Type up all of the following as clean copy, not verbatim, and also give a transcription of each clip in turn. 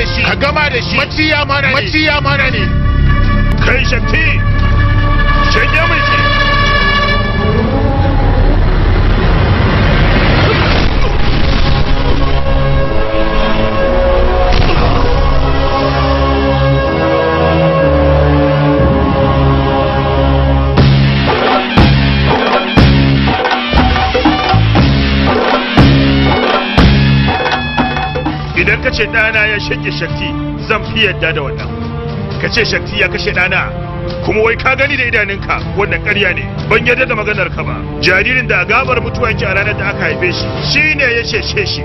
da shi. Ka gama da shi. Maciya mana ne. Maciya mana ne. Kai Shakti, shanye mai shi. Idan ka ce ɗana ya shanye Shakti, zan fi yadda da wannan. Ka ce Shakti ya kashe ɗana, kuma wai ka gani da idanunka, wannan ƙarya ne. Ban yarda da maganar ka ba. Jaririn da a gabar mutuwa yake a ranar da aka haife shi, shine ya cece shi.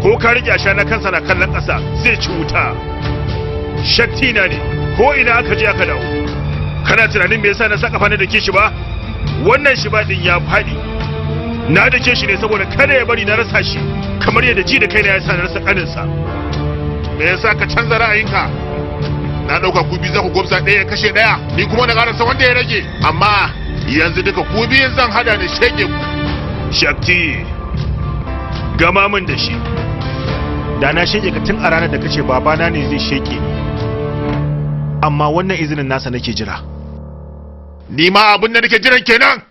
Ko ka rike asha na kansa na kallon ƙasa, zai ci wuta. Shakti na ne, ko ina aka je aka dawo. Kana tunanin me yasa na saka fa na dake shi ba? Wannan shi ba din ya faɗi. Na dake shi ne saboda kada ya bari na rasa shi, kamar yadda ji da kaina ya sa na rasa kaninsa. Me yasa ka canza ra'ayinka? Na ɗauka ku biyu za ku gwabza, ɗaya ya kashe ɗaya, ni kuma na ƙarasa wanda ya rage. Amma yanzu duka ku biyun zan hada da shege ku. Shakti, gama min da shi. Da na sheke ka tun a ranar da kace babana ne zai sheke ni. Amma wannan izinin nasa nake jira. Ni ma abin da nake jiran kenan.